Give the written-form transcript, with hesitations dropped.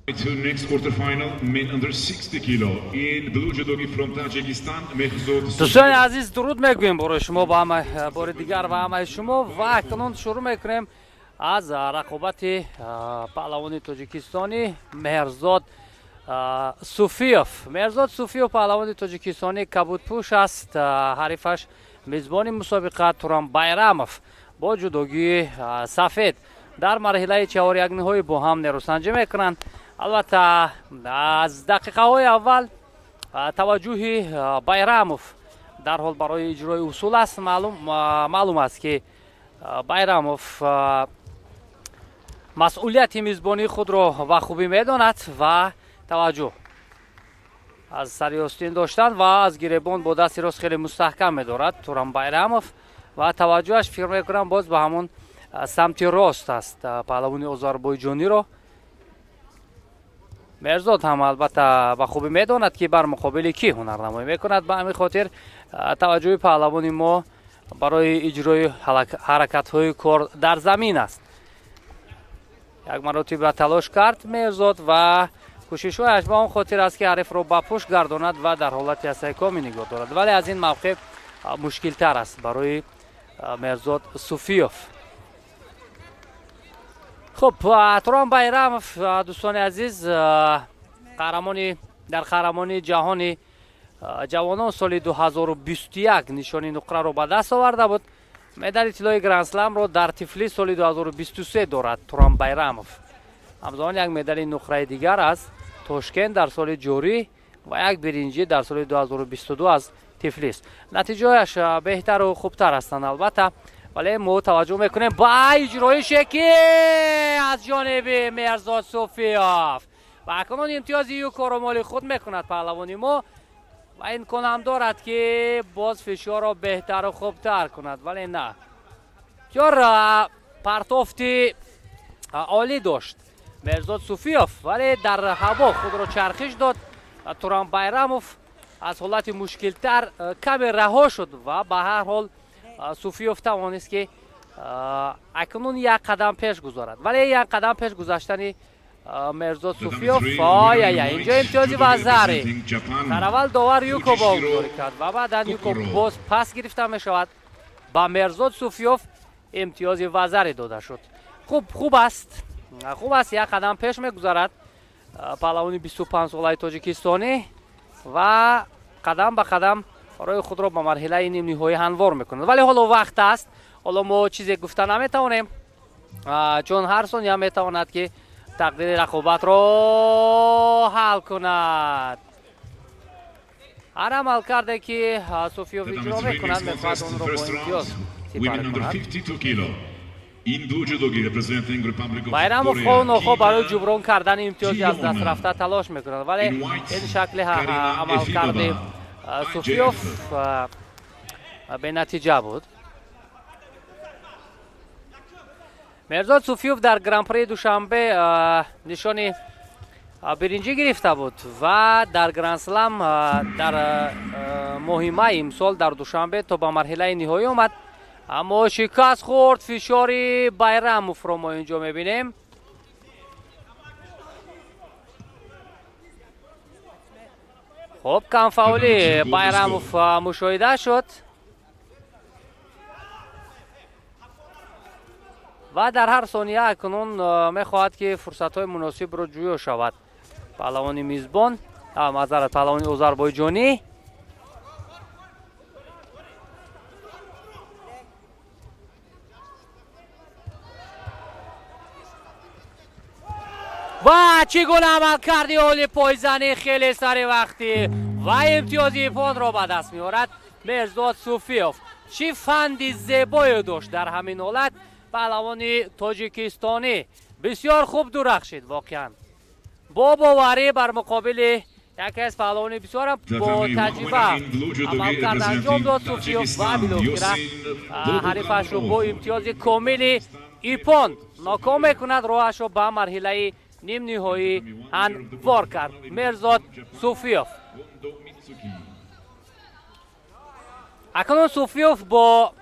To next quarterfinal, men under 60 kilo. In blue judogi from Tajikistan, Mehzod Дӯстони азиз, дуруд мегӯем бори шумо ба ҳама, бори дигар ба ҳамаи шумо. Ва акнун шурӯъ мекунем аз рақобати паҳлавони тоҷикистонӣ Меҳрзод Суфиёв. Меҳрзод Суфиёв, паҳлавони тоҷикистонӣ, кабудпӯш аст. Ҳарифаш мизбони мусобиқа Туран Байрамов бо ҷудогии сафед дар марҳилаи чаҳорякниҳоӣ бо ҳам нерӯсанҷӣ мекунанд. Албатта, аз дақиқаҳои аввал таваҷҷӯҳи Байрамов дарҳол барои иҷрои усул аст. Маълум аст, ки Байрамов масъулияти мизбонии худро ба хубӣ медонад ва таваҷҷӯҳ аз сари остин доштан ва аз гиребон бо дасти рост хеле мустаҳкам медорад Туран Байрамов. Ва таваҷҷӯҳаш, фикр мекунам, боз ба ҳамон самти рост аст паҳлавони озарбойҷониро. Мерзод ҳам, албатта, ба хубӣ медонад, ки бар муқобили кӣ ҳунарнамоӣ мекунад. Ба ҳамин хотир таваҷҷӯҳи паҳлавони мо барои иҷрои ҳаракатҳои кор дар замин аст. Як маротиба талош кард Мерзод ва кӯшишҳояш ба он хотир аст, ки ҳарифро ба пушт гардонад ва дар ҳолати асайкомӣ нигоҳ дорад, вале аз ин мавқеъ мушкилтар аст барои Мерзод Суфиёв. Хуб, Турон Байрамов, дӯстони азиз, қаҳрамони дар қаҳрамонии ҷаҳони ҷавонон соли 2021 нишони нуқраро ба даст оварда буд. Медали тиллои грандсламро дар Тифлис соли 2023 дорад Туран Байрамов. Ҳамзамон як медали нуқраи дигар аз Тошкент дар соли ҷорӣ ва як биринҷӣ дар соли 2022 аз Тифлис. Натиҷаҳояш беҳтару хубтар ҳастанд, албатта, вале мо таваҷҷӯҳ мекунем ба иҷроише, ки аз ҷониби Мерзод Суфиёв. Ва акнун имтиёзи юкоро моли худ мекунад паҳлавони мо ва имкон ҳам дорад, ки боз фишорро беҳтару хубтар кунад, вале на. Бисёр партофти олӣ дошт Мерзод Суфиёв, вале дар ҳаво худро чархиш дод. Туран Байрамов аз ҳолати мушкилтар каме раҳо шуд ва ба ҳар ҳол Суфиёв тавонист, ки акнун як қадам пеш гузорад. Вале як қадам пеш гузаштани Мерзод Суфиёв, ояя, инҷо имтиёзи вазари. Дар аввал довар юко богузорӣ кард ва баъдан юко боз пас гирифта мешавад. Ба Мерзод Суфиёв имтиёзи вазаре дода шуд. Хуб, хуб аст, хуб аст, як қадам пеш мегузарад паҳлавони 25-солаи тоҷикистонӣ ва қадам ба қадам роҳи худро ба марҳилаи нимниҳоӣ ҳамвор мекунад. Вале ҳоло вақт аст, ҳоло мо чизе гуфта наметавонем, чун ҳар сония метавонад, ки тақдири рақобатро ҳал кунад. Ҳар амалкарде, ки Суфиёв иҷро мекунад, мехоҳад онро бо имтиёз сипарӣ кунад. Байрамов хоҳу нохоҳ барои ҷуброн кардани имтиёзи аз даст рафта талош мекунад, вале ин шакли амалкарди Суфиёв бенатиҷа буд. Мерзод Суфиёв дар Гран-при Душанбе нишони биринҷӣ гирифта буд ва дар грандслам дар моҳи май имсол дар Душанбе то ба марҳилаи ниҳоӣ омад, аммо шикаст хӯрд. Фишори Байрамовро мо инҷо мебинем. Хуб, камфаъолии Байрамов мушоҳида шуд ва дар ҳар сония акнун мехоҳад, ки фурсатҳои муносибро ҷӯё шавад паҳлавони мизбон, маъзарат, паҳлавони озарбойҷонӣ. Ва чӣ гуна амалкарди оли, пойзанӣ хеле сари вақтӣ ва имтиёзи иппонро ба даст меорад Мерзод Суфиёв. Чӣ фанди зебое дошт! Дар ҳамин ҳолат паҳлавони тоҷикистонӣ бисёр хуб дурахшид. Воқеан, бо боварӣ бар муқобили яке аз паҳлавони бисёрам бо таҷриба амалкард анҷом дод Суфиёв ва билохира ҳарифашро бо имтиёзи комили иппон ноком мекунад. Роҳашро ба марҳилаи нимниҳоӣ ҳамвор кард Мерзод Суфиёв. Акнун Суфиёв бо